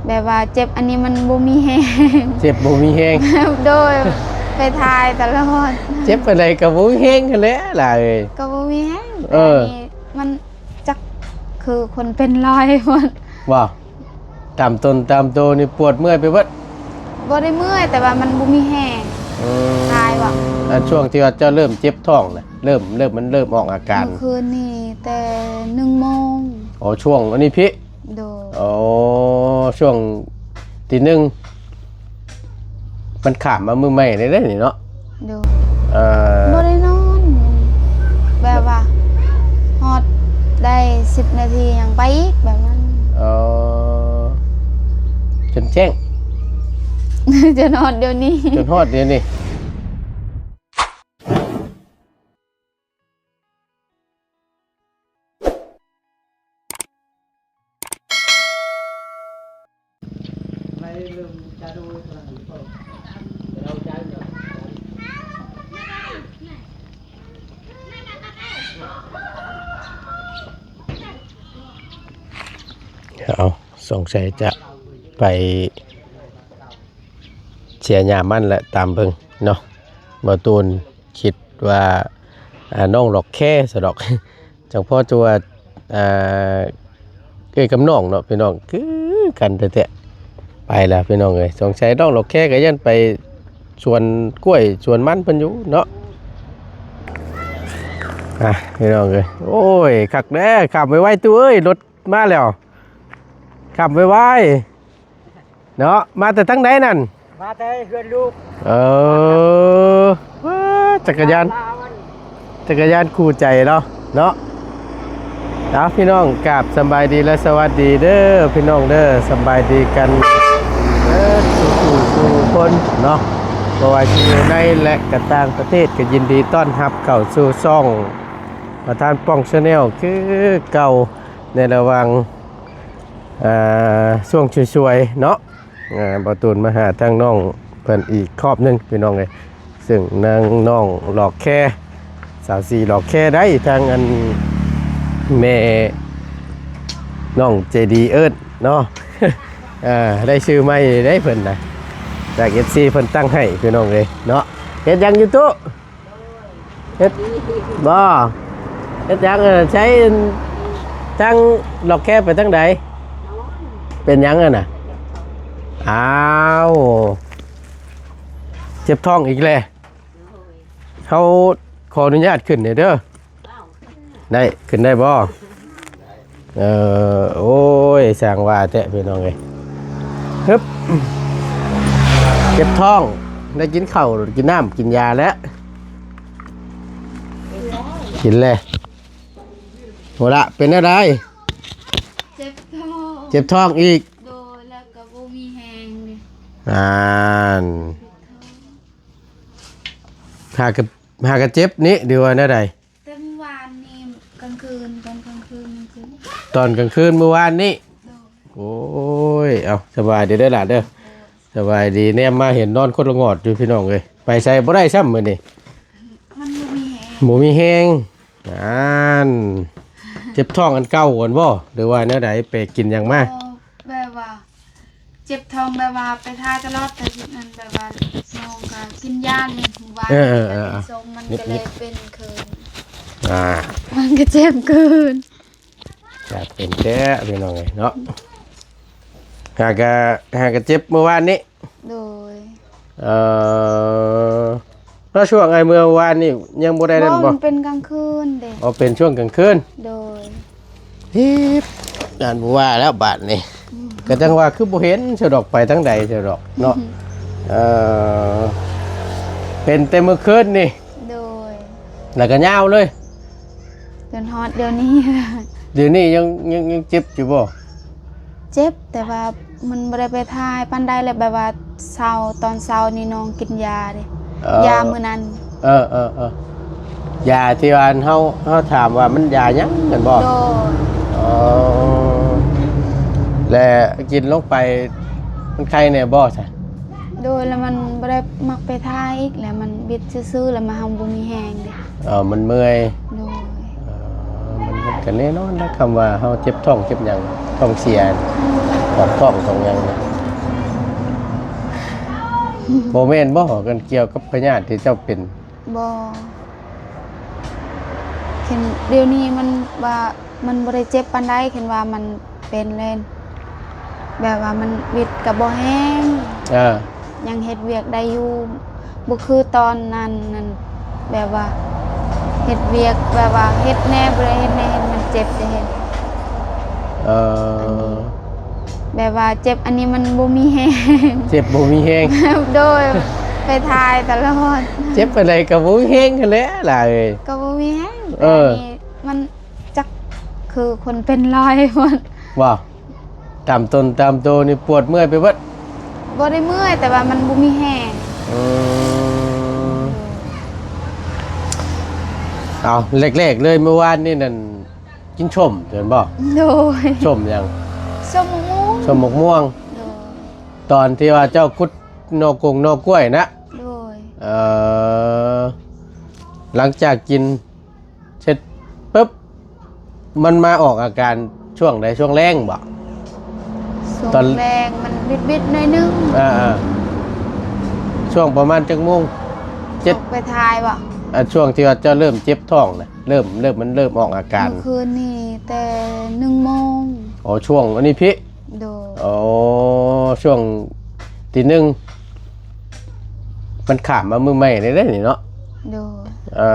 ແບບວ່າເຈັບອັນນີ້ມັນບໍ່ມີແຮງ ເຈັບບໍ່ມີແຮງ ໂດຍ ໄປຖ່າຍຕະຫຼອດ ເຈັບປານໃດກໍບໍ່ມີແຮງຫັ້ນແຫຼະຫຼ້າເອີຍ ກໍບໍ່ມີແຮງ ເອີ ແຕ່ອັນນີ້ມັນຈັກຄືຄົນເປັນລອຍໝົດ ບໍ່ ຕາມຕົນຕາມໂຕນີ້ປວດເມື່ອຍໄປເບິດ ບໍ່ໄດ້ເມື່ອຍ ແຕ່ວ່າມັນບໍ່ມີແຮງ ອືມ ຖ່າຍວ່າ ອັນຊ່ວງທີ່ວ່າເຈົ້າເລີ່ມເຈັບທ້ອງນະ ເລີ່ມ ເລີ່ມ ມັນເລີ່ມອອກອາການ ມື້ຄືນນີ້ແຕ່ໜຶ່ງໂມງ ອໍ ຊ່ວງອັນນີ້ພີ້ ໂດຍ ອໍ ຊ່ວງຕີໜຶ່ງ ມັນຂ້າມມາມື້ໃໝ່ໄດ້ເດ້ນີ້ເນາະ ໂດຍ ເອີ ບໍ່ໄດ້ນອນ ແບບວ່າຮອດໄດ້ສິບນາທີຫຍັງໄປອີກ ແບບນັ້ນ ເອີ ຈົນແຈ້ງ ຈົນຮອດດຽວນີ້ ຈົນຮອດດຽວນີ້. ເອົາ ສົງໄສຈະໄປເສຍຫຍ້າມັນແຫຼະ ຕາມເບິ່ງເນາະ ບໍ່ຕູນ ຄິດວ່າ ອ່າ ນ້ອງຫຼອກແຄຊະດອກ ຈັ່ງພໍຕົວ ອ່າ ເອື້ອຍກັບນ້ອງເນາະພີ່ນ້ອງ ຄືກັນແທ້ໆ ໄປລະພີ່ນ້ອງເອີຍ ສົງໄສນ້ອງຫຼອກແຄກໍຢ້ານໄປສວນກ້ວຍສວນມັນເພິ່ນຢູ່ເນາະ ອ່ະ ພີ່ນ້ອງເອີຍ ໂອ້ຍ ຄັກແດ່ ຂ້າມໄວໆ ຕູ້ເອີຍ ລົດມາແລ້ວ ຂ້າມໄວໆ. ເນາະ ມາແຕ່ທາງໃດນັ້ນ? ມາແຕ່ເຮືອນລູກ ເອີ ຈັກກະຍານ ຈັກກະຍານຄູ່ໃຈເນາະ ເນາະ ເອົາ ພີ່ນ້ອງ ກາບສະບາຍດີ ແລະ ສະຫວັດດີເດີ ພີ່ນ້ອງເດີ ສະບາຍດີກັນເບິດສູ່ຜູ້ສູ່ຄົນເນາະ ບໍ່ວ່າຊິຢູ່ໃນ ແລະ ກະຕ່າງປະເທດ ກໍຍິນດີຕ້ອນຮັບເຂົ້າສູ່ຊ່ອງປະທານປ່ອງ Channel ຄືເກົ່າ ໃນລະຫວ່າງ ອ່າ ຊ່ວງສວຍໆ ເນາະ ອ່າ ບ່າວຕູນມາຫາທາງນ້ອງເພິ່ນອີກຮອບໜຶ່ງ ພີ່ນ້ອງເອີຍ ເຊິ່ງນາງນ້ອງຫຼອກແຄ ສາວສີຫຼອກແຄໄດ້ ທາງອັນແມ່ນ້ອງໃຈດີເອີ້ນເນາະ ເອີ ໄດ້ຊື່ໃໝ່ໄດ້ເພິ່ນນະ ຈາກ ເອັຟຊີ ເພິ່ນຕັ້ງໃຫ້ ພີ່ນ້ອງເອີຍເນາະ ເຮັດຫຍັງຢູ່ຕູ້? ເຮັດ ບໍ່ ເຮັດຫຍັງ ເອີ ໃຊ້ທາງຫຼອກແຄໄປທາງໃດ? ເປັນຫຍັງຫັ້ນນະ? ອ້າວ ເຈັບທ້ອງອີກແລ້ວ ເຮົາຂໍອະນຸຍາດຂຶ້ນແດ່ເດີ ໄດ້ ຂຶ້ນໄດ້ບໍ່? ເອີ ໂອ້ຍ ຊ່າງວ່າແທ້ພີ່ນ້ອງເອີຍ ຮຶບ ເຈັບທ້ອງ ໄດ້ກິນເຂົ້າ ກິນນ້ຳ ກິນຢາແລ້ວ ກິນແລ້ວ ໂຫລະ ເປັນແນວໃດ? ເຈັບທ້ອງ ເຈັບທ້ອງອີກ ໂດຍ ແລ້ວກໍບໍ່ມີແຮງເດ້ ອ່ານ ຫາກະ ຫາກະເຈັບນີ້ ຫຼືວ່າແນວໃດ? ແຕ່ມື້ວານນີ້ກາງຄືນ ຕອນກາງຄືນມັນເຈັບ ຕອນກາງຄືນມື້ວານນີ້ ໂດຍ ໂອ້ຍ ເອົາ ສະບາຍດີເດີຫຼານເດີ ສະບາຍດີ ແນມມາເຫັນນອນຄົນລະງອດຢູ່ພີ່ນ້ອງເອີຍ ໄປໃສບໍ່ໄດ້ຊ້ຳມື້ນີ້ ມັນບໍ່ມີແຮງ ບໍ່ມີແຮງ ອ່ານ ເຈັບທ້ອງອັນເກົ່າຫັ້ນບໍ່ ຫຼືວ່າແນວໃດ ໄປກິນຫຍັງມາ? ແບບວ່າ ເຈັບທ້ອງແບບວ່າໄປຖ່າຍຕະຫຼອດ ແຕ່ອັນແບບວ່ານ້ອງກໍກິນຢານີ້ມື້ວານ ເອີ ເອີ ເອີ ມັນກໍເລີຍເປັນຄືນ ອ່າ ມັນກໍເຈັບຄືນ ຢາກເປັນແທ້ພີ່ນ້ອງເອີຍເນາະ ຫາກະ ຫາກະເຈັບມື້ວານນີ້ ໂດຍ ເອີ ແລ້ວຊ່ວງອ້າຍເມືອວານນີ້ຍັງບໍ່ໄດ້ນັ້ນບໍ່? ບໍ່ ມັນເປັນກາງຄືນເດ້ ອໍ ເປັນຊ່ວງກາງຄືນ ໂດຍ ຮີບ ນັ້ນບໍ່ວ່າແລ້ວບາດນີ້ ອືມ ກໍຈັ່ງວ່າຄືບໍ່ເຫັນຊະດອກ ໄປທາງໃດຊະດອກເນາະ ອືມ ເອີ ເປັນແຕ່ມື້ຄືນນີ້ ໂດຍ ແລ້ວກໍຍາວເລີຍ ຈົນຮອດດຽວນີ້ ດຽວນີ້ຍັງ ຍັງ ຍັງເຈັບຢູ່ບໍ່? ເຈັບ ແຕ່ວ່າມັນບໍ່ໄດ້ໄປຖ່າຍປານໃດ ແລ້ວແບບວ່າເຊົ້າ ຕອນເຊົ້ານີ້ນ້ອງກິນຢາເດ້ ເອີ ຢາມື້ນັ້ນ ເອີ ເອີ ເອີ ຢາທີ່ວ່າເຮົາ ເຮົາຖາມວ່າມັນຢາຫຍັງແມ່ນບໍ່? ໂດຍ ອໍ ແລະກິນລົງໄປ ມັນໄຄແດ່ບໍ່ຊະ? ໂດຍ ແລ້ວມັນບໍ່ໄດ້ມັກໄປຖ່າຍອີກ ແລ້ວມັນບິດຊື່ໆ ແລ້ວມັນ ເຮົາບໍ່ມີແຮງເດ້ ເອີ ມັນເມື່ອຍ ໂດຍ ເອີ ມັນ ມັນກໍແນ່ນອນນະ ຄຳວ່າເຮົາເຈັບທ້ອງເຈັບຫຍັງ ທ້ອງເສຍ ປວດທ້ອງຕ້ອງຫຍັງນະ ບໍ່ແມ່ນບໍ່? ກັນກ່ຽວກັບພະຍາດທີ່ເຈົ້າເປັນ. ບໍ່ ຄັນດຽວນີ້ມັນວ່າ ມັນບໍ່ໄດ້ເຈັບປານໃດ ຄັນວ່າມັນເປັນແລ້ວ ແບບວ່າມັນວິດກໍບໍ່ແຮງ ເອີ ຍັງເຮັດວຽກໄດ້ຢູ່ ບໍ່ຄືຕອນນັ້ນນັ້ນ ແບບວ່າເຮັດວຽກ ແບບວ່າເຮັດແດ່ບໍ່ໄດ້ເຮັດແດ່ ມັນເຈັບແຕ່ເຮັດ ເອີ ອັນນີ້ ແບບວ່າເຈັບອັນນີ້ມັນບໍ່ມີແຮງ ເຈັບບໍ່ມີແຮງ ໂດຍ ໄປຖ່າຍຕະຫຼອດ ເຈັບປານໃດກໍບໍ່ມີແຮງຫັ້ນແຫຼະຫຼ້າເອີຍ ກໍບໍ່ມີແຮງ ເອີ ແຕ່ອັນນີ້ມັນຈັກຄືຄົນເປັນລອຍໝົດ ວ່າ ຕາມຕົນຕາມໂຕນີ້ປວດເມື່ອຍໄປເບິດ ບໍ່ໄດ້ເມື່ອຍ ແຕ່ວ່າມັນບໍ່ມີແຮງ ອືມ ເອົາ ແລກໆເລີຍ ມື້ວານນີ້ນັ້ນ ກິນສົ້ມແມ່ນບໍ່? ໂດຍ ສົ້ມຫຍັງ? ສົ້ມໝາກມ່ວງ ສົ້ມໝາກມ່ວງ ໂດຍ ຕອນທີ່ວ່າເຈົ້າຂຸດໜໍ່ກົງໜໍ່ກ້ວຍນະ ໂດຍ ເອີ ຫຼັງຈາກກິນເສັດປຶບ ມັນມາອອກອາການຊ່ວງໃດ? ຊ່ວງແລງບໍ່? ຊ່ວງຕອນແລງມັນບິດໆໜ້ອຍໜຶ່ງ ເອີໆ ຊ່ວງປະມານຈັກໂມງ? ເຈັດ ໄປຖ່າຍບໍ່? ອ່າ ຊ່ວງທີ່ວ່າເຈົ້າເລີ່ມເຈັບທ້ອງນະ ເລີ່ມ ເລີ່ມ ມັນເລີ່ມອອກອາການ ມື້ຄືນນີ້ແຕ່ໜຶ່ງໂມງ ອໍ ຊ່ວງອັນນີ້ພີ້ ໂດຍ ອໍ ຊ່ວງຕີໜຶ່ງ ມັນຂ້າມມາມື້ໃໝ່ໄດ້ເດ້ນີ້ເນາະ ໂດຍ ເອີ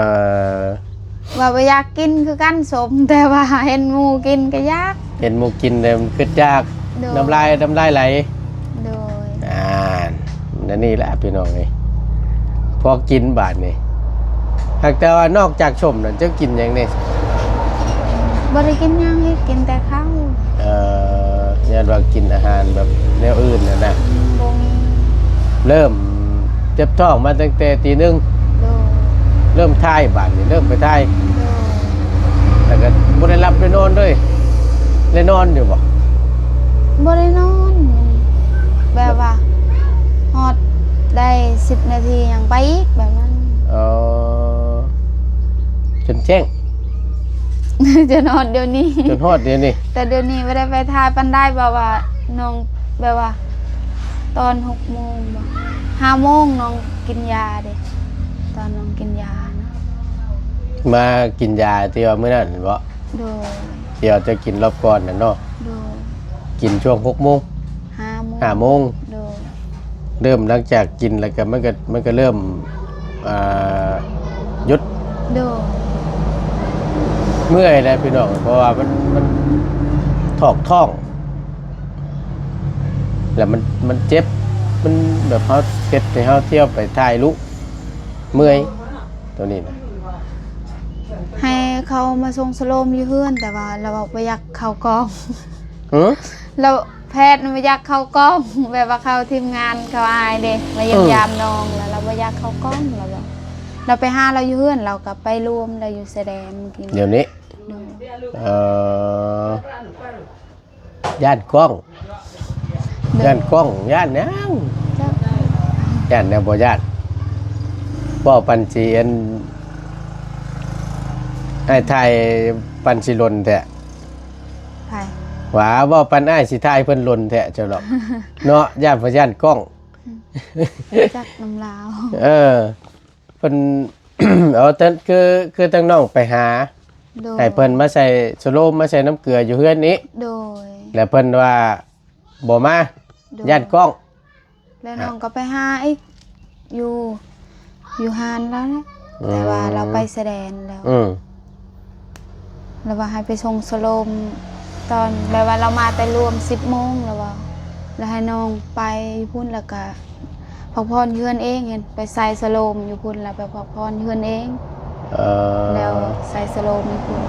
ວ່າບໍ່ຢາກກິນຄືກັນສົ້ມ ແຕ່ວ່າເຫັນໝູ່ກິນກໍຢາກ ເຫັນໝູ່ກິນແລ້ວມັນຄຶດຢາກ ໂດຍ ນ້ຳລາຍ ນ້ຳລາຍໄຫຼ ໂດຍ ອ່າ ອັນນີ້ແຫຼະພີ່ນ້ອງເອີຍ ພໍກິນບາດນີ້ ຫາກແຕ່ວ່ານອກຈາກສົ້ມນັ້ນ ເຈົ້າກິນຫຍັງແດ່? ບໍ່ໄດ້ກິນຫຍັງ ກິນແຕ່ເຂົ້າ ເອີ ຍ້ອນວ່າກິນອາຫານແບບແນວອື່ນຫັ້ນນະ ບໍ່ມີ ເລີ່ມເຈັບທ້ອງມາຕັ້ງແຕ່ຕີໜຶ່ງ ໂດຍ ເລີ່ມຖ່າຍ ບາດນີ້ເລີ່ມໄປຖ່າຍ ໂດຍ ແລ້ວກໍບໍ່ໄດ້ຫຼັບໄດ້ນອນເລີຍ ໄດ້ນອນຢູ່ບໍ່? ບໍ່ໄດ້ນອນ ແບບວ່າຮອດໄດ້ສິບນາທີຍັງໄປອີກ ແບບນັ້ນ ເອີ ຈົນແຈ້ງ ຈົນຮອດດຽວນີ້ ຈົນຮອດດຽວນີ້ ແຕ່ດຽວນີ້ບໍ່ໄດ້ໄປຖ່າຍປານໃດ ເພາະວ່ານ້ອງ ແບບວ່າຕອນຫົກໂມງບໍ່ ຫ້າໂມງນ້ອງກິນຢາເດ້ ຕອນນ້ອງກິນຢານະ ມາກິນຢາທີ່ວ່າມື້ນັ້ນແມ່ນບໍ່? ໂດຍ ທີ່ວ່າເຈົ້າກິນລອບກ່ອນນັ້ນເນາະ ໂດຍ ກິນຊ່ວງຫົກໂມງ ຫ້າໂມງ ຫ້າໂມງ ໂດຍ ເລີ່ມຫຼັງຈາກກິນແລ້ວກໍ ມັນກໍ ມັນກໍເລີ່ມ ອ່າ ຢຸດ ໂດຍ ເມື່ອຍແຫຼະພີ່ນ້ອງ ເພາະວ່າມັນ ມັນຖອກທ້ອງ ແລ້ວມັນ ມັນເຈັບ ມັນແບບເຮົາເຮັດໃຫ້ເຮົາທ່ຽວໄປຖ່າຍລຸ ເມື່ອຍ ໂຕນີ້ນະ ໃຫ້ເຂົາມາສົ່ງສະໂລມຢູ່ເຮືອນ ແຕ່ວ່າລາວບໍ່ຢາກເຂົ້າກ້ອງ ຫື? ລາວ ແພດບໍ່ຢາກເຂົ້າກ້ອງ ແບບວ່າເຂົາທີມງານເຂົາອາຍເດ້ ມາຢ້ຽມຢາມນ້ອງ ແລ້ວລາວບໍ່ຢາກເຂົ້າກ້ອງ ລາວວ່າ ລາວໄປຫາລາວຢູ່ເຮືອນ ລາວກໍໄປລວມລາວຢູ່ຊາຍແດນມື້ກີ້ ດຽວນີ້ ໂດຍ ເອີ ຢ້ານກ້ອງ ໂດຍ ຢ້ານກ້ອງ ຢ້ານຫຍັງ? ຢ້ານແນວບໍ່ຢ້ານ ເວົ້າປານຊິອັນ ອ້າຍຖ່າຍປານຊິຫຼົ່ນແທ້ ໃຜ? ຫວາ ເວົ້າປານອ້າຍຊິຖ່າຍເພິ່ນຫຼົ່ນແທ້ເຈົ້າດອກ ເນາະ ຢ້ານບໍ່ຢ້ານກ້ອງ ຈັກນຳລາວ ເອີ ເພິ່ນ ເອົາແຕ່ ຄື ຄືທາງນ້ອງໄປຫາ ໂດຍ ໃຫ້ເພິ່ນມາໃສ່ສະໂລມ ມາໃສ່ນ້ຳເກືອຢູ່ເຮືອນນີ້ ໂດຍ ແລ້ວເພິ່ນວ່າບໍ່ມາ ໂດຍ ຢ້ານກ້ອງ ແລ້ວນ້ອງກໍໄປຫາອີກ ຢູ່ ຢູ່ຮ້ານລາວແຫຼະ ອືມ ແຕ່ວ່າລາວໄປຊາຍແດນແລ້ວ ອືມ ລາວວ່າໃຫ້ໄປສົ່ງສະໂລມ ຕອນແບບວ່າລາວມາແຕ່ລວມສິບໂມງ ລາວວ່າ ລາວໃຫ້ນ້ອງໄປຢູ່ພຸ້ນ ແລ້ວກະພັກຜ່ອນຢູ່ເຮືອນເອງ ເຫັນໄປໃສ່ສະໂລມຢູ່ພຸ້ນ ແລ້ວໄປພັກຜ່ອນຢູ່ເຮືອນເອງ ເອີ ແລ້ວໃສ່ສະໂລມຢູ່ພຸ້ນ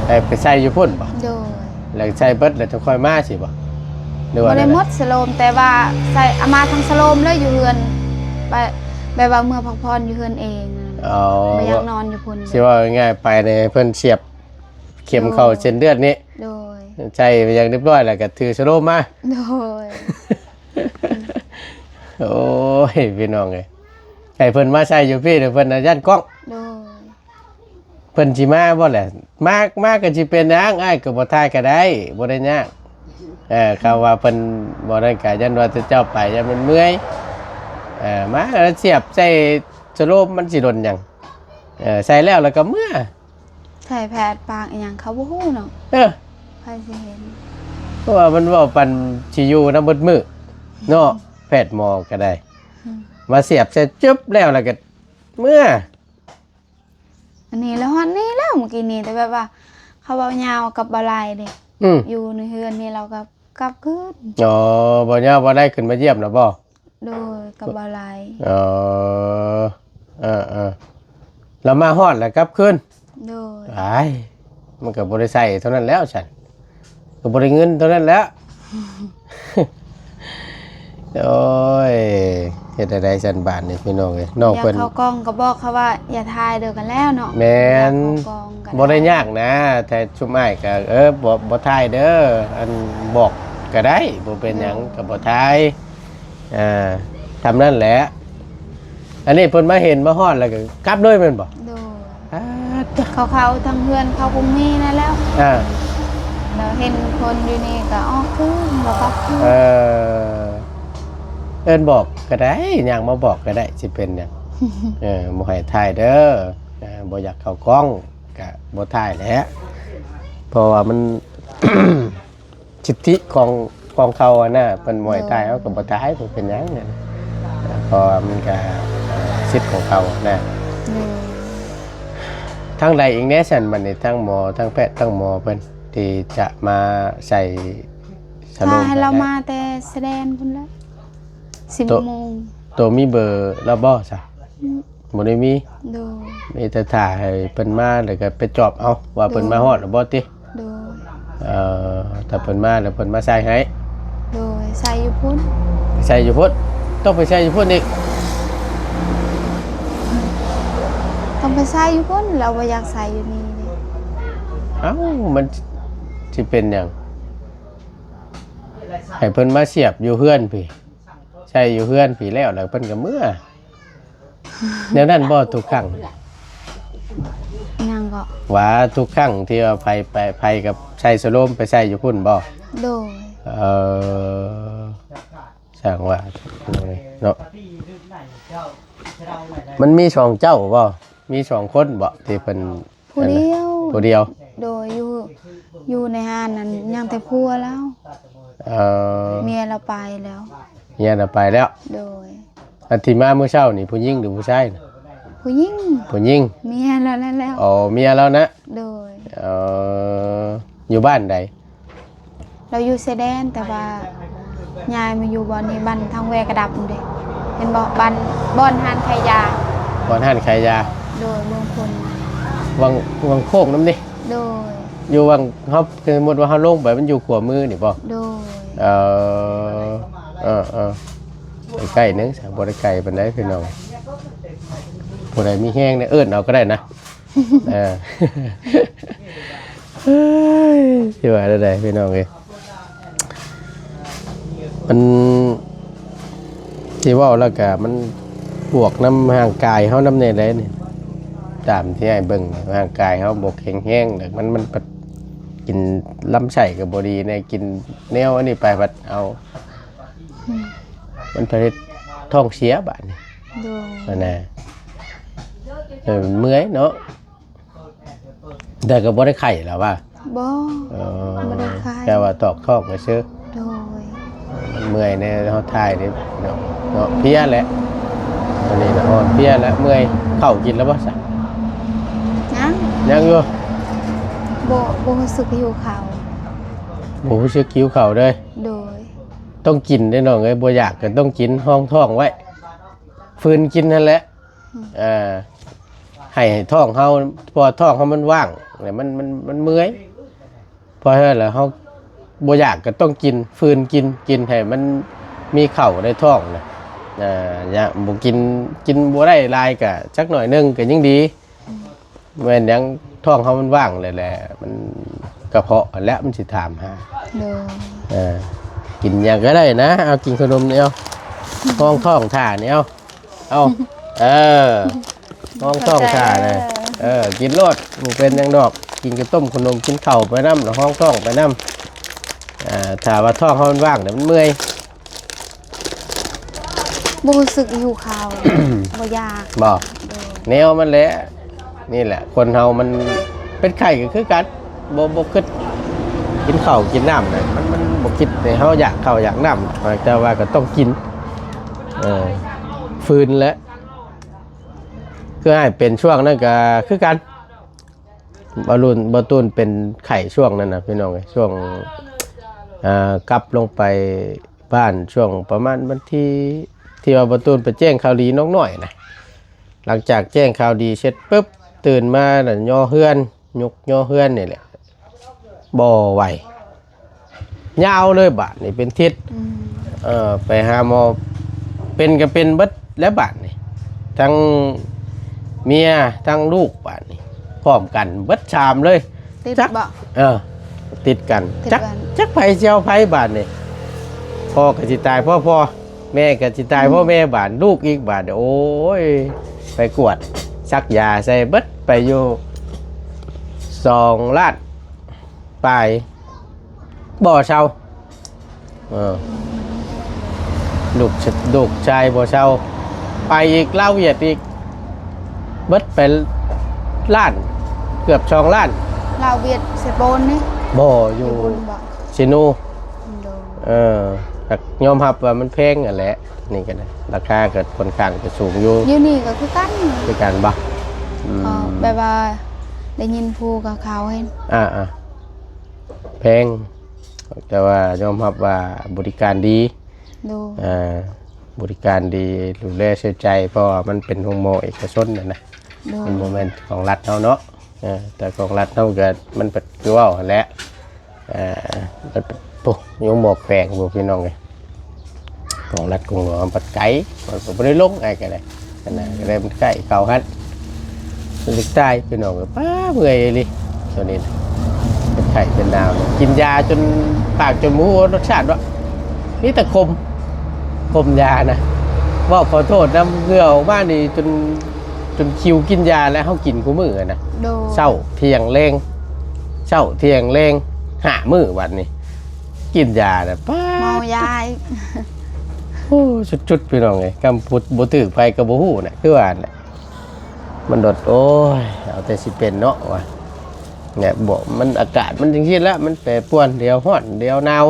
ໄປ ໄປໃສ່ຢູ່ພຸ້ນບໍ່? ໂດຍ ແລ້ວໃສ່ເບິດແລ້ວຈັ່ງຄ່ອຍມາຊີ້ບໍ່? ຫຼືວ່າ ບໍ່ໄດ້ໝົດສະໂລມ ແຕ່ວ່າໃສ່ ເອົາມາທັງສະໂລມເລີຍຢູ່ເຮືອນ ແບບ ແບບວ່າເມືອພັກຜ່ອນຢູ່ເຮືອນເອງ ອໍ ບໍ່ຢາກນອນຢູ່ພຸ້ນ ຊິເວົ້າງ່າຍໆ ໄປໃຫ້ເພິ່ນສຽບເຂັມເຂົ້າເສັ້ນເລືອດນີ້ ໂດຍ ໃສ່ໄປຢ່າງຮຽບຮ້ອຍ ແລ້ວກໍຖືສະໂລມມາ ໂດຍ ໂອ້ຍ ພີ່ນ້ອງເອີຍ ໃຫ້ເພິ່ນມາໃສ່ຢູ່ພີ້ ແຕ່ເພິ່ນນະຢ້ານກ້ອງ ໂດຍ ເພິ່ນຊິມາບໍ່ແຫຼະ? ມາ ມາກໍຊິເປັນຫຍັງ? ອ້າຍກໍບໍ່ຖ່າຍກໍໄດ້ ບໍ່ໄດ້ຍາກ. ເອີ ຄຳວ່າເພິ່ນບໍ່ນັ້ນກໍຢ້ານວ່າເຈົ້າໄປ ຢ້ານມັນເມື່ອຍ. ເອີ ມາແລ້ວສຽບໃສ່ສະໂລມ ມັນຊິດົນຫຍັງ? ເອີ ໃສ່ແລ້ວ ແລ້ວກໍເມືອ. ໃສ່ແພດປາກອີ່ຫຍັງ ເຂົາບໍ່ຮູ້ເນາະ. ເອີ ໃຜຊິເຫັນ? ເພາະວ່າມັນເວົ້າປັນຊິຢູ່ນຳເບິດມື້ເນາະ ແພດໝໍກໍໄດ້. ອືມ ມາສຽບໃສ່ ຈຶບ ແລ້ວ ແລ້ວກໍເມືອ. ອັນນີ້ລະຮອດນີ້ແລ້ວ ມື້ກີ້ນີ້ ແຕ່ແບບວ່າເຂົາເວົ້າຍາວກັບບ່າວໄລເດ້. ອືມ ຢູ່ໃນເຮືອນນີ້ ລາວກໍກັບຄືນ. ອໍ ບ່າວຍາວ ບ່າວໄລຂຶ້ນມາຢ້ຽມລະບໍ່? ໂດຍ ກັບບ່າວໄລ. ອໍ ເອີໆ ລາວມາຮອດແລ້ວກັບຄືນ. ໂດຍ. ອ້າຍ ມັນກໍບໍ່ໄດ້ໃຊ້ເທົ່ານັ້ນແລ້ວຊັ້ນ ກໍບໍ່ໄດ້ເງິນເທົ່ານັ້ນແຫຼະ. ໂອ້ຍ ເຮັດແນວໃດຊັ້ນບາດນີ້ພີ່ນ້ອງເອີຍ ນ້ອງເພິ່ນ ຢາກເຂົ້າກ້ອງກໍບອກເຂົາວ່າຢ່າຖ່າຍເດີກັນແລ້ວເນາະ. ແມ່ນ ຢາກເຂົ້າກ້ອງກໍບໍ່ໄດ້ຍາກນະ ແຕ່ຊຸມອ້າຍກໍ ເອີ ບໍ່ ບໍ່ຖ່າຍເດີ ອັນ ບອກກໍໄດ້ ບໍ່ເປັນຫຍັງ ໂດຍ ກໍບໍ່ຖ່າຍ. ອ່າ ສ່ຳນັ້ນແຫຼະ. ອັນນີ້ເພິ່ນມາເຫັນມາຮອດແລ້ວກໍກັບເລີຍແມ່ນບໍ່? ໂດຍ. ອາ ເຂົາເຂົ້າທາງເຮືອນເຂົາຄົງມີນັ້ນແລ້ວ. ອ່າ ແລ້ວເຫັນຄົນຢູ່ນີ້ກໍອອກຄືນ ບໍ່ກັບຄືນ. ເອີ ເອີ້ນບອກກໍໄດ້ ຍ່າງມາບອກກໍໄດ້ ຊິເປັນຫຍັງ? ເອີ ບໍ່ໃຫ້ຖ່າຍເດີ ເອີ ບໍ່ຢາກເຂົ້າກ້ອງ ກໍບໍ່ຖ່າຍແຫຼະ ເພາະວ່າມັນ ສິດທິຂອງ ຂອງເຂົາຫັ້ນນະ ເພິ່ນບໍ່ໃຫ້ຖ່າຍ ໂດຍ ເຮົາກໍບໍ່ຖ່າຍ ບໍ່ເປັນຫຍັງ ເພາະວ່າມັນກໍ ເອີ ສິດຂອງເຂົານະ. ໂດຍ. ທາງໃດອີກແດ່ຊັ້ນ ບັດນີ້ ທັງໝໍ ທັງແພດ ທັງໝໍເພິ່ນ ທີ່ຈະມາໃສ່ສະໂລມ ຖ້າໃຫ້ລາວມາແຕ່ຊາຍແດນພຸ້ນແຫຼະ ສິບໂມງ. ໂຕມີເບີລາວບໍ່ຊະ? ອືມ ບໍ່ໄດ້ມີ. ໂດຍ. ມີແຕ່ຖ້າໃຫ້ເພິ່ນມາ ແລ້ວກໍໄປຈອບເອົາວ່າເພິ່ນມາຮອດແລ້ວບໍ່ຕິ? ໂດຍ. ເອີ ຖ້າເພິ່ນມາແລ້ວເພິ່ນມາໃສ່ໃຫ້. ໂດຍ. ໃສ່ຢູ່ພຸ້ນ ໃສ່ຢູ່ພຸ້ນ ຕ້ອງໄປໃສ່ຢູ່ພຸ້ນອີກ. ຕ້ອງໄປໃສ່ຢູ່ພຸ້ນ ລາວບໍ່ຢາກໃສ່ຢູ່ນີ້. ເອົ້າ ມັນຊິເປັນຫຍັງ? ໃຫ້ເພິ່ນມາສຽບຢູ່ເຮືອນພີ້ ໃສ່ຢູ່ເຮືອນພີ້ແລ້ວ ແລ້ວເພິ່ນກໍເມືອ. ແນວນັ້ນບໍ່ທຸກຄັ້ງ? ຫຍັງເກາະ? ວ່າທຸກຄັ້ງທີ່ວ່າໃຜ ໄປ ໃຜກັບໃສ່ສະໂລມໄປໃສ່ຢູ່ພຸ້ນບໍ່? ໂດຍ. ເອີ ຊ່າງວ່າເນາະ ມັນມີສອງເຈົ້າບໍ່? ມີສອງຄົນບໍ່ທີ່ເພິ່ນ ຜູ້ດຽວ ຜູ້ດຽວ? ໂດຍ. ຢູ່ ຢູ່ໃນຮ້ານນັ້ນຍັງແຕ່ຜົວລາວ. ເອີ ເມຍລາວໄປແລ້ວ. ເມຍລາວໄປແລ້ວ. ໂດຍ. ອັນທີ່ມາມື້ເຊົ້ານີ້ຜູ້ຍິງຫຼືຜູ້ຊາຍ? ຜູ້ຍິງ. ຜູ້ຍິງ. ເມຍລາວແລ້ວ. ອໍ ເມຍລາວນະ. ໂດຍ. ເອີ ຢູ່ບ້ານໃດ? ລາວຢູ່ຊາຍແດນ ແຕ່ວ່າຍ້າຍມາຢູ່ບ່ອນນີ້ ບ້ານທາງແວກະດັບນີ້ເດ້ ເຫັນບໍ່? ບ້ານ ບ່ອນຮ້ານຂາຍຢາ. ບ່ອນຮ້ານຂາຍຢາ. ໂດຍ. ເມືອງຄົນ ວັງ ວັງໂຄ້ງນຳນີ້. ໂດຍ. ຢູ່ວັງ ເຮົາ ສົມມຸດວ່າເຮົາລົງໄປ ມັນຢູ່ຂວາມືນີ້ບໍ່? ໂດຍ. ເອີ ເອີໆ ໃກ້ໆ ໜຶ່ງ ບໍ່ໄດ້ໄກປານໃດພີ່ນ້ອງ. ຜູ້ໃດມີແຮງເດີ ເອີ້ນເອົາກໍໄດ້ນະ. ເອີ ຊິວ່າແນວໃດພີ່ນ້ອງເອີຍ ມັນ ຊິເວົ້າແລ້ວກະມັນບວກນຳຮ່າງກາຍເຮົານຳແດ່ໃດ໋ນີ້ ຕາມທີ່ອ້າຍເບິ່ງ ຮ່າງກາຍເຮົາບໍ່ແຂງແຮງ ແລ້ວມັນ ມັນ ມັນກິນລຳໄສ້ກໍບໍ່ດີແດ່ ກິນແນວອັນນີ້ໄປພັດເອົາ ອືມ ມັນໄປເຮັດທ້ອງເສຍບາດນີ້. ໂດຍ. ຫັ້ນນະ ເອີ ເມື່ອຍເນາະ. ແຕ່ກໍບໍ່ໄດ້ໄຂ້ລະວ່າ? ບໍ່. ເອີ ບໍ່ໄດ້ໄຂ້ ແຕ່ວ່າຕອກທ້ອງຊື່ໆ. ໂດຍ. ມັນເມື່ອຍແດ່ ເຮົາຖ່າຍເດ້ເນາະ ເນາະ ເພຍແຫຼະ ອັນນີ້ນະ ອ່ອນເພຍແຫຼະ ເມື່ອຍ. ເຂົ້າກິນແລ້ວບໍ່ຊະ? ຍັງ. ຍັງຢູ່? ບໍ່ ບໍ່ຮູ້ສຶກຫິວເຂົ້າ. ບໍ່ຮູ້ສຶກຫິວເຂົ້າເລີຍ? ໂດຍ. ຕ້ອງກິນເດ້ນ້ອງເອີຍ ບໍ່ຢາກກໍຕ້ອງກິນ ຮອງທ້ອງໄວ້ ຝືນກິນຫັ້ນແຫຼະ. ອືມ ເອີ ໃຫ້ທ້ອງເຮົາ ເພາະວ່າທ້ອງເຮົາມັນວ່າງ ແລ້ວມັນ ມັນ ມັນເມື່ອຍ. ເພາະສະນັ້ນແລ້ວເຮົາບໍ່ຢາກກໍຕ້ອງກິນ ຝືນກິນ ກິນໃຫ້ມັນມີເຂົ້າໃນທ້ອງນະ. ເອີ ຢ່າ ບໍ່ກິນ ກິນບໍ່ໄດ້ຫຼາຍກໍຈັກໜ້ອຍໜຶ່ງກໍຍັງດີ. ອືມ ແມ່ນຫຍັງ ທ້ອງເຮົາມັນວ່າງແຫຼະ ແຫຼະ ມັນກະເພາະຫັ້ນແຫຼະ ມັນຊິຖາມຫາ. ໂດຍ. ເອີ ກິນຫຍັງກໍໄດ້ນະ ເອົາ ກິນຂະໜົມນີ້ ເອົາ ຮອງທ້ອງຖ້ານີ້ ເອົາ ເອົາ ເອີ ຮອງທ້ອງຖ້ານະ. ເອີ ກິນໂລດ ບໍ່ເປັນຫຍັງດອກ. ກິນກະຕົ້ມຂະໜົມ ກິນເຂົ້າໄປນຳ ລະຮອງທ້ອງໄປນຳ. ເອີ ຖ້າວ່າທ້ອງເຮົາມັນວ່າງ ແລ້ວມັນເມື່ອຍ. ບໍ່ຮູ້ສຶກຫິວເຂົ້າ ບໍ່ຢາກ. ບໍ່ ໂດຍ ແນວມັນແຫຼະ. ນີ້ແຫຼະ ຄົນເຮົາມັນເປັນໄຂ້ກໍຄືກັນ ບໍ່ ບໍ່ຄິດກິນເຂົ້າກິນນ້ຳນະ ມັນ ມັນບໍ່ຄິດໃຫ້ເຮົາຢາກເຂົ້າຢາກນ້ຳ ແຕ່ວ່າກໍຕ້ອງກິນ. ເອີ ຟືນແຫຼະ. ຄືອ້າຍເປັນຊ່ວງນັ້ນກໍຄືກັນ ບ່າວລຸນ ບ່າວຕູນເປັນໄຂ້ຊ່ວງນັ້ນນະ ພີ່ນ້ອງເອີຍ. ຊ່ວງ ເອີ ກັບລົງໄປບ້ານ ຊ່ວງປະມານວັນທີ ທີ່ວ່າບ່າວຕູນໄປແຈ້ງຂ່າວດີນ້ອງນ້ອຍນະ. ຫຼັງຈາກແຈ້ງຂ່າວດີເສັດປຶບ ຕື່ນມານະ ຍໍເຮືອນ ຍົກຍໍເຮືອນນີ້ແຫຼະ ບໍ່ໄຫວ. ຍາວເລີຍບາດນີ້ ເປັນທິດ. ອືມ ເອີ ໄປຫາໝໍ ເປັນກໍເປັນເບິດແລ້ວບາດນີ້ ທັງເມຍ ທັງລູກ ບາດນີ້ ພ້ອມກັນເບິດສາມເລີຍ. ຕິດ ຈັກ ບໍ່? ເອີ ຕິດກັນ. ຕິດ ຈັກ ກັນ ຈັກໃຜຊິເອົາໃຜບາດນີ້. ພໍ່ກໍຊິຕາຍເພາະພໍ່ ແມ່ກໍຊິຕາຍເພາະແມ່ ອືມ ບາດ ລູກອີກບາດ. ໂອ້ຍ ໄປກວດ ສັກຢາໃສ່ເບິດ ໄປຢູ່ສອງລ້ານປາຍ ບໍ່ເຊົາ. ເອີ ລູກ ລູກຊາຍບໍ່ເຊົາ ໄປອີກ ລາວຫວຽດອີກ ເບິດໄປລ້ານ ເກືອບສອງລ້ານ. ລາວຫວຽດເຊໂປນນີ້? ບໍ່ ຢູ່ ຢູ່ພຸ້ນບໍ່? ເຊໂນ. ໂດຍ ເອີ ກໍຍອມຮັບວ່າມັນແພງຫັ້ນແຫຼະ. ນີ້ກໍໄດ້ ລາຄາກໍຄ່ອນຂ້າງຈະສູງຢູ່. ຢູ່ນີ້ກໍຄືກັນ ຄືກັນບໍ່? ອືມ ກໍແບບວ່າໄດ້ຍິນຜູ້ເຂົາເຫັນ ອ່າໆ ແພງ ແຕ່ວ່າຍອມຮັບວ່າບໍລິການດີ. ໂດຍ ອ່າ ບໍລິການດີ ດູແລໃສ່ໃຈ ເພາະວ່າມັນເປັນໂຮງໝໍເອກະຊົນນະນະ. ໂດຍ ມັນບໍ່ແມ່ນຂອງລັດເຮົາເນາະ. ເອີ ແຕ່ຂອງລັດເຮົາກໍມັນກໍຄືເວົ້າຫັ້ນແຫຼະ. ເອີ ໂອ້ ຍັງໝໍແຂວງຢູ່ ພີ່ນ້ອງເອີຍ. ຂອງລັດຂອງຫຼວງມັນໄກ ມັນກໍບໍ່ໄດ້ລົງ ອ້າຍກໍໄດ້. ອັນນັ້ນກໍໄດ້ ມັນໃກ້ເຂົ້າຫັ້ນ ມັນຊິຕາຍ ພີ່ນ້ອງເອີຍ. ປ້າ ເມື່ອຍອີ່ຫຼີ ໂຕນີ້ນະ ເປັນໄຂ້ເປັນໜາວນີ້ ກິນຢາຈົນ ປາກຈົນບໍ່ຮູ້ລົດຊາດເນາະ ມີແຕ່ຂົມ ຂົມຢານະ. ເວົ້າຂໍໂທດນຳ ເຫື່ອອອກມານີ້ຈົນ ຈົນຫິວກິນຢາແລ້ວ ເຮົາກິນຄູ່ມື້ນະ. ໂດຍ ເຊົ້າ ທ່ຽງ ແລງ ເຊົ້າ ທ່ຽງ ແລງ ຫ້າມື້ບັດນີ້ ກິນຢານະ ປ້າ ເມົາຢາອີກ. ໂອ້ ສຸດໆ ພີ່ນ້ອງເອີຍ ຄຳບໍ່ຖືກໃຜກໍບໍ່ຮູ້ນະ ຄືວ່ານະ. ມັນໂດດ ໂອ້ຍ ເອົາແຕ່ຊິເປັນເນາະວ່າ ແບບບໍ່ ມັນອາກາດມັນຈັ່ງຊີ້ແຫຼະ ມັນແປປວນ ດຽວຮ້ອນ ດຽວໜາວ.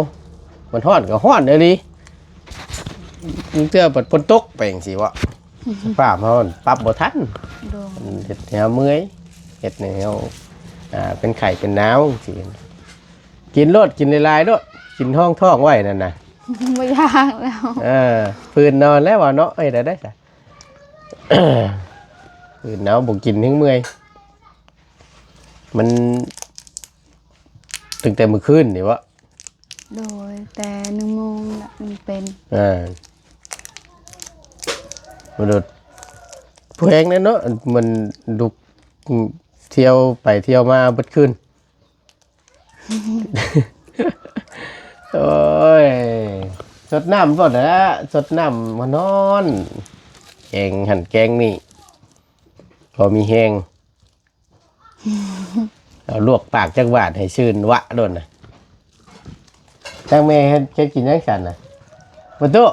ມັນຮ້ອນກໍຮ້ອນອີ່ຫຼີ ບາງເທື່ອພັດຝົນຕົກໄປຈັ່ງຊີ້ເວາະ ສະພາບເຮົາປັບບໍ່ທັນ. ໂດຍ ມັນເຮັດໃຫ້ເຮົາເມື່ອຍ ເຮັດໃຫ້ເຮົາ ອ່າ ເປັນໄຂ້ເປັນໜາວຈັ່ງຊີ້. ກິນໂລດ ກິນຫຼາຍໆໂລດ ກິນຮອງທ້ອງໄວ້ນັ້ນນະ ບໍ່ຢາກແລ້ວ. ເອີ ຟືນນອນແລ້ວວ່າເນາະ ເຮັດໄດ້ຊະ ຟືນເອົາ ບໍ່ກິນແຮງເມື່ອຍ. ມັນຕັ້ງແຕ່ມື້ຄືນນີ້ວະ? ໂດຍ ແຕ່ໜຶ່ງໂມງລະມັນເປັນ. ເອີ ມະນຸດ ຜູ້ແຮງແນ່ເນາະ ມັນລຸກ ອືມ ທ່ຽວໄປທ່ຽວມາເບິດຄືນ. ໂອ້ຍ ສົດນ້ຳໂລດແຫຼະ ສົດນ້ຳຮ້ອນໆ ແກງຫັ້ນແກງນີ້ ພໍມີແຮງ. ເອົາລວກປາກຈັກບາດໃຫ້ຊື່ນວະໂລດນະ. ທາງແມ່ເຮັດ ເຮັດກິນຫຍັງຊັ້ນນະ? ປະຕູ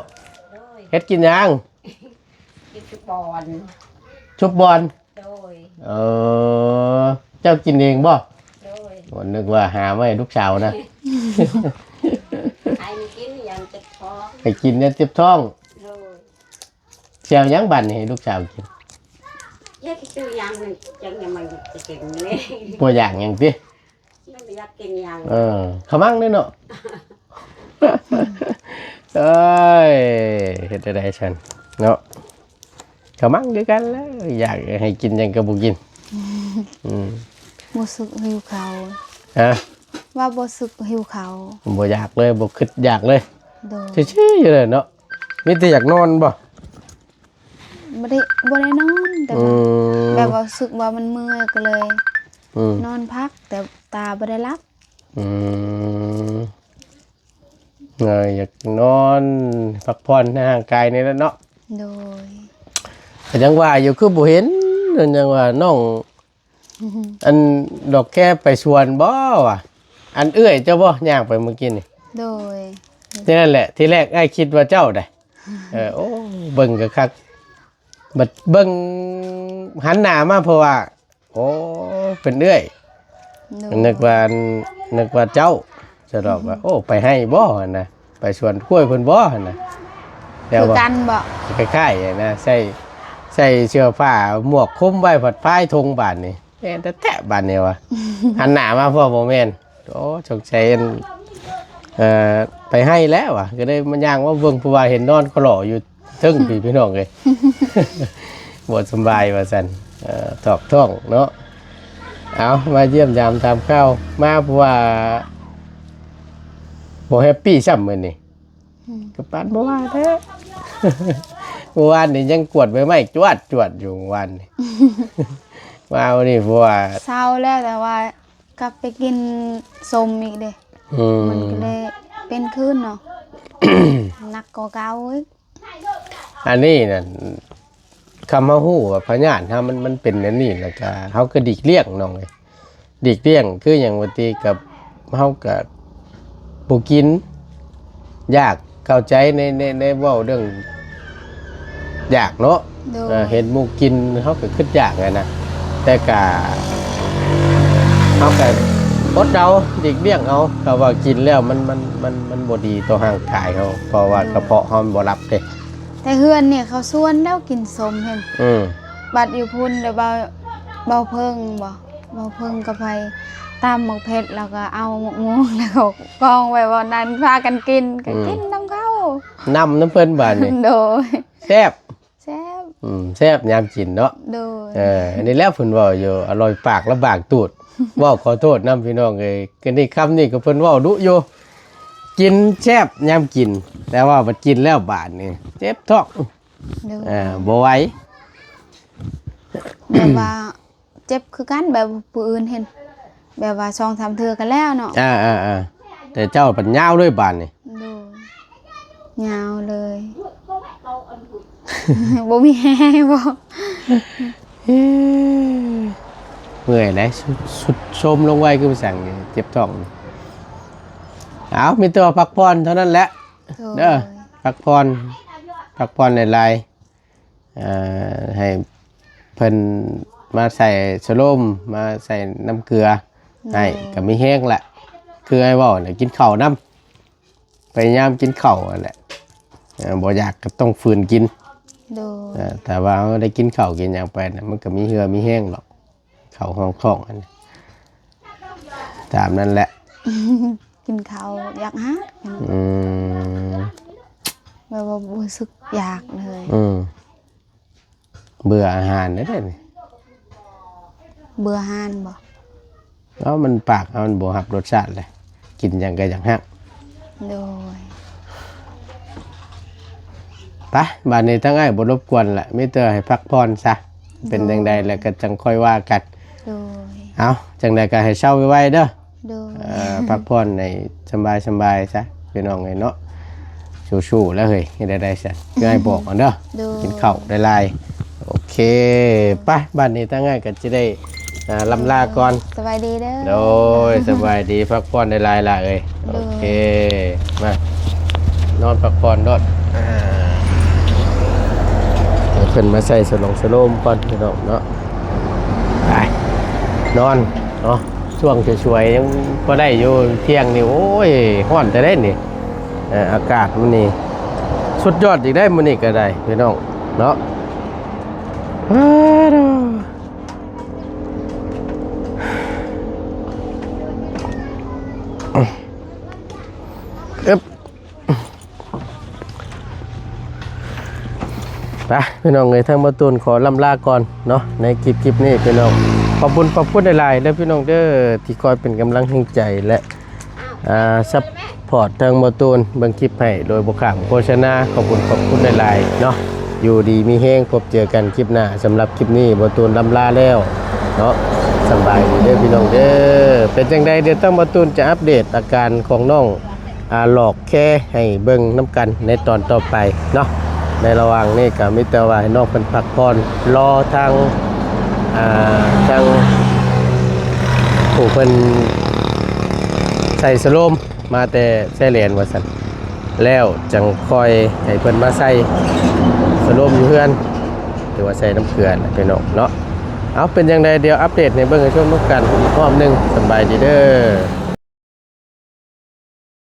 ໂດຍ ເຮັດກິນຫຍັງ? ກິນຊຸບບອນ. ຊຸບບອນ? ໂດຍ. ເອີ ເຈົ້າກິນເອງບໍ່? ໂດຍ. ໂອ້ ນຶກວ່າຫາມາໃຫ້ລູກສາວນະ. ໃຫ້ມັນກິນ ຢ້ານເຈັບທ້ອງ. ໃຫ້ກິນ ຢ້ານເຈັບທ້ອງ. ໂດຍ. ຊິເອົາຫຍັງບັດນີ້ໃຫ້ລູກສາວກິນ? ຢາກກິນຫຍັງ ມັນຈັ່ງຫຍັງມັນຈະກິນເລີຍ. ບໍ່ຢາກຫຍັງຕິ? ມັນບໍ່ຢາກກິນຫຍັງ. ເອີ ຂະມັງເດ້ເນາະ. ເອີຍ ເຮັດແນວໃດຊັ້ນເນາະ? ຂະມັງຄືກັນແຫຼະ ຢາກໃຫ້ກິນຫຍັງກໍບໍ່ກິນ. ອືມ ບໍ່ສຶກຫິວເຂົ້າ. ຮະ? ວ່າບໍ່ສຶກຫິວເຂົ້າ. ບໍ່ຢາກເລີຍ ບໍ່ຄິດຢາກເລີຍ. ໂດຍ. ຊື່ໆຢູ່ເລີຍເນາະ. ມີແຕ່ຢາກນອນບໍ່? ບໍ່ໄດ້ ບໍ່ໄດ້ນອນ ແຕ່ວ່າ ອືມ ແບບວ່າຮູ້ສຶກວ່າມັນເມື່ອຍ ກໍເລີຍ ອືມ ນອນພັກ ແຕ່ຕາບໍ່ໄດ້ຫຼັບ. ອືມ ເອີ ຢາກນອນພັກຜ່ອນໃນຮ່າງກາຍນີ້ແຫຼະເນາະ. ໂດຍ. ກໍຍັງວ່າຢູ່ ຄືບໍ່ເຫັນ ຍັງວ່ານ້ອງ ອັນດອກແຄໄປສວນບໍ່ວະ? ອັນເອື້ອຍເຈົ້າບໍ່ ຍ່າງໄປມື້ກີ້ນີ້? ໂດຍ ແຕ່ນັ້ນແຫຼະ ທີແລກອ້າຍຄິດວ່າເຈົ້າໃດ. ເອີ ໂອ້ ເບິ່ງຄັກໆ ບັດເບິ່ງຫັນໜ້າມາ ເພາະວ່າ ໂອ້ ເປັນເອື້ອຍ ໂດຍ ນຶກວ່າ ນຶກວ່າເຈົ້າ ສະດອກວ່າ ໂອ້ ໄປໄຮ່ບໍ່ຫັ້ນນະ ໄປສວນກ້ວຍເພິ່ນບໍ່ຫັ້ນນະ ແລ້ວ ຄືກັນບໍ່? ຄ້າຍໆຫັ້ນນະ ໃສ່ ໃສ່ເສື້ອຜ້າໝວກຄຸມໄວ້ ພັດພາຍທົ່ງບາດນີ້ ແມ່ນແທ້ໆ ບາດນີ້ວ່າ ຫັນໜ້າມາພໍ້ບໍ່ແມ່ນ ໂອ້ ສົງໄສ ເອີ ໄປໄຮ່ແລ້ວວ່າ ກໍເລີຍມາຍ່າງມາເບິ່ງ ເພາະວ່າເຫັນນອນຄະຫຼໍຢູ່ເທິງພີ້ ພີ່ນ້ອງເອີຍ ບໍ່ສຳບາຍວ່າຊັ້ນ ເອີ ຖອກທ້ອງເນາະ. ເອົາ ມາຢ້ຽມຢາມຖາມຂ່າວ ມາເພາະວ່າບໍ່ແຮບປີຊ້ຳມື້ນີ້ ອືມ ກໍປານບໍ່ວ່າແທ້ ເມື່ອວານນີ້ຍັງກວດໃບໄມ້ຈວດໆຢູ່ ເມື່ອວານນີ້ ມາມື້ນີ້ເພາະວ່າ ເຊົາແລ້ວ ແຕ່ວ່າກັບໄປກິນສົ້ມອີກເດ້ ອືມ ມັນກໍເລີຍເປັນຄືນເນາະ ໜັກກວ່າເກົ່າອີກ. ອັນນີ້ນັ້ນ ຄຳເຮົາຮູ້ວ່າພະຍາດເຮົາມັນ ມັນເປັນແນວນີ້ ແລ້ວກະເຮົາກໍຫຼີກລ່ຽງ ນ້ອງເອີຍ ຫຼີກລ່ຽງ ຄືຫຍັງວ່າຕິ ກັບເຮົາກະບໍ່ກິນ ຢາກ ເຂົ້າໃຈໃນ ໃນ ໃນເວົ້າເລື່ອງຢາກເນາະ ໂດຍ ເອີ ເຫັນໝູ່ກິນເຮົາກໍຄິດຢາກຫັ້ນນະ ແຕ່ກະເຮົາກະອົດເອົາ ຫຼີກລ່ຽງເອົາ ຖ້າວ່າກິນແລ້ວມັນ ມັນ ມັນ ມັນບໍ່ດີຕໍ່ຮ່າງກາຍເຮົາ ເພາະວ່າ ໂດຍ ກະເພາະເຮົາມັນບໍ່ຫຼັບເດ້. ແຕ່ເຮືອນນີ້ເຂົາຊວນແລ້ວກິນສົ້ມເຫັນ ອືມ ບັດຢູ່ພຸ້ນແລ້ວ ເບົາ ເບົາເພິ່ງບໍ ເບົາເພິ່ງກັບໃຜ ຕຳໝາກເຜັດ ແລ້ວກໍເອົາໝາກມ່ວງ ແລ້ວກໍກອງໄວ້ບ່ອນນັ້ນ ພາກັນກິນ ກໍ ອືມ ກິນນຳເຂົາ ນຳນຳເພິ່ນບາດນີ້ ໂດຍ ແຊບ ແຊບ ອືມ ແຊບຍາມກິນເນາະ ໂດຍ ເອີ ອັນນີ້ແຫຼະເພິ່ນເວົ້າຢູ່ ອະລ່ອຍປາກລະບາກຕູດ ເວົ້າຂໍໂທດນຳພີ່ນ້ອງເອີຍ ກໍນີ້ຄຳນີ້ກໍເພິ່ນເວົ້າດຸຢູ່ ກິນແຊບຍາມກິນ ແຕ່ວ່າບັດກິນແລ້ວບາດນີ້ເຈັບທ້ອງ ໂດຍ ເອີ ບໍ່ໄຫວ ແບບວ່າເຈັບຄືກັນ ແບບຜູ້ອື່ນເຫັນ ແບບວ່າສອງສາມເທື່ອກໍແລ້ວເນາະ ອ່າໆໆ ແຕ່ເຈົ້າພັດຍາວເລີຍບາດນີ້ ໂດຍ ຍາວເລີຍ ບໍ່ມີແຮງບໍ ເອີ ເມື່ອຍແຫຼະ ສຸດ ສຸດໂຊມລົງໄວຄືວ່າຊັ້ນ ເຈັບທ້ອງ ເອົາ ມີແຕ່ວ່າພັກຜ່ອນເທົ່ານັ້ນແຫຼະ ໂດຍ ເດີ ພັກຜ່ອນ ພັກຜ່ອນຫຼາຍໆ ເອີ ໃຫ້ເພິ່ນມາໃສ່ສະໂລມ ມາໃສ່ນ້ຳເກືອໃຫ້ ໂດຍ ກໍມີແຮງລະ ຄືອ້າຍເວົ້ານະ ກິນເຂົ້ານຳ ພະຍາຍາມກິນເຂົ້າຫັ້ນແຫຼະ ເອີ ບໍ່ຢາກກໍຕ້ອງຝືນກິນ ໂດຍ ເອີ ຖ້າວ່າເຮົາໄດ້ກິນເຂົ້າກິນຫຍັງໄປນະ ມັນກໍມີເຫື່ອມີແຮງດອກ ເຂົ້າຫ້ອງທ້ອງຫັ້ນ ຕາມນັ້ນແຫຼະ ກິນເຂົ້າຢາກຫາກ ອືມ ແບບວ່າບໍ່ຮູ້ສຶກຢາກເລີຍ ອືມ ເບື່ອອາຫານເດ້ນີ້ ເບື່ອອາຫານບໍ? ເອົາ ມັນປາກເຮົາມັນບໍ່ຮັບລົດຊາດເລີຍ ກິນຫຍັງກໍຢາກຮັກ ໂດຍ ໄປ ບາດນີ້ທາງອ້າຍບໍ່ລົບກວນລະ ມີແຕ່ໃຫ້ພັກຜ່ອນຊະ ເປັນຈັ່ງໃດແລ້ວກໍຈັ່ງຄ່ອຍວ່າກັນ ໂດຍ ເອົາ ຈັ່ງໃດກໍໃຫ້ເຊົາໄວໆເດີ ໂດຍ ເອີ ພັກຜ່ອນໃຫ້ສະບາຍໆຊະ ພີ່ນ້ອງເອີຍເນາະ ສູ້ໆແລ້ວເຮີ້ຍ ເຮັດແນວໃດຊັ້ນ ຄືໃຫ້ບອກກັນເດີ ໂດຍ ກິນເຂົ້າຫຼາຍໆ ໂອເຄ ໄປ ບາດນີ້ທາງອ້າຍກໍຈະໄດ້ ອ່າ ລ່ຳລາກ່ອນ ສະບາຍດີເດີ ໂດຍ ສະບາຍດີ ພັກຜ່ອນຫຼາຍໆຫຼ້າເອີຍ ໂດຍ ໂອເຄ ມາ ນອນພັກຜ່ອນໂລດ ອ່າ ໃຫ້ເພິ່ນມາໃສ່ສະຫຼົງສະໂລມກ່ອນ ພີ່ນ້ອງເນາະ ໄປ ນອນເນາະ ຊ່ວງສວຍໆ ຍັງພໍໄດ້ຢູ່ ທ່ຽງນີ້ ໂອ້ຍ ຮ້ອນແທ້ເດ້ນີ້ ເອີ ອາກາດມື້ນີ້ ສຸດຍອດອີກໄດ໋ ມື້ນີ້ກໍໄດ້ ພີ່ນ້ອງເນາະ ອຶບ ໄປ ພີ່ນ້ອງເອີຍ ທາງບ່າວຕູນຂໍລ່ຳລາກ່ອນເນາະ ໃນຄລິບ ຄລິບນີ້ ພີ່ນ້ອງ ຂອບຄຸນ ຂອບຄຸນຫຼາຍໆເດີ ພີ່ນ້ອງເດີ ທີ່ຄອຍເປັນກຳລັງແຮງໃຈ ແລະ ອ່າ ຊັບພອດທາງບ່າວຕູນ ເບິ່ງຄລິບໃຫ້ໂດຍບໍ່ຂ້າມໂຄສະນາ ຂອບຄຸນ ຂອບຄຸນຫຼາຍໆເນາະ ຢູ່ດີມີແຮງ ພົບເຈີກັນຄລິບໜ້າ ສຳລັບຄລິບນີ້ ບ່າວຕູນລ່ຳລາແລ້ວເນາະ ສະບາຍດີເດີ ພີ່ນ້ອງເດີ ເປັນຈັ່ງໃດ ດຽວທາງບ່າວຕູນຈະອັບເດດອາການຂອງນ້ອງ ອ່າ ຫຼອກແຄໃຫ້ເບິ່ງນຳກັນໃນຕອນຕໍ່ໄປເນາະ ໃນລະຫວ່າງນີ້ກໍມີແຕ່ວ່າໃຫ້ນ້ອງເພິ່ນພັກຜ່ອນ ລໍທາງ ອ່າ ທາງ ຜູ້ເພິ່ນໃສ່ສະໂລມມາແຕ່ແຊແລນວ່າຊັ້ນ ແລ້ວຈັ່ງຄ່ອຍໃຫ້ເພິ່ນມາໃສ່ສະໂລມຢູ່ເຮືອນ ຫຼືວ່າໃສ່ນ້ຳເກືອນະພີ່ນ້ອງເນາະ. ເອົາ ເປັນຈັ່ງໃດ ດຽວອັບເດດໃຫ້ເບິ່ງໃຫ້ຊົມນຳກັນອີກຮອບໜຶ່ງ. ສຳບາຍດີເດີ.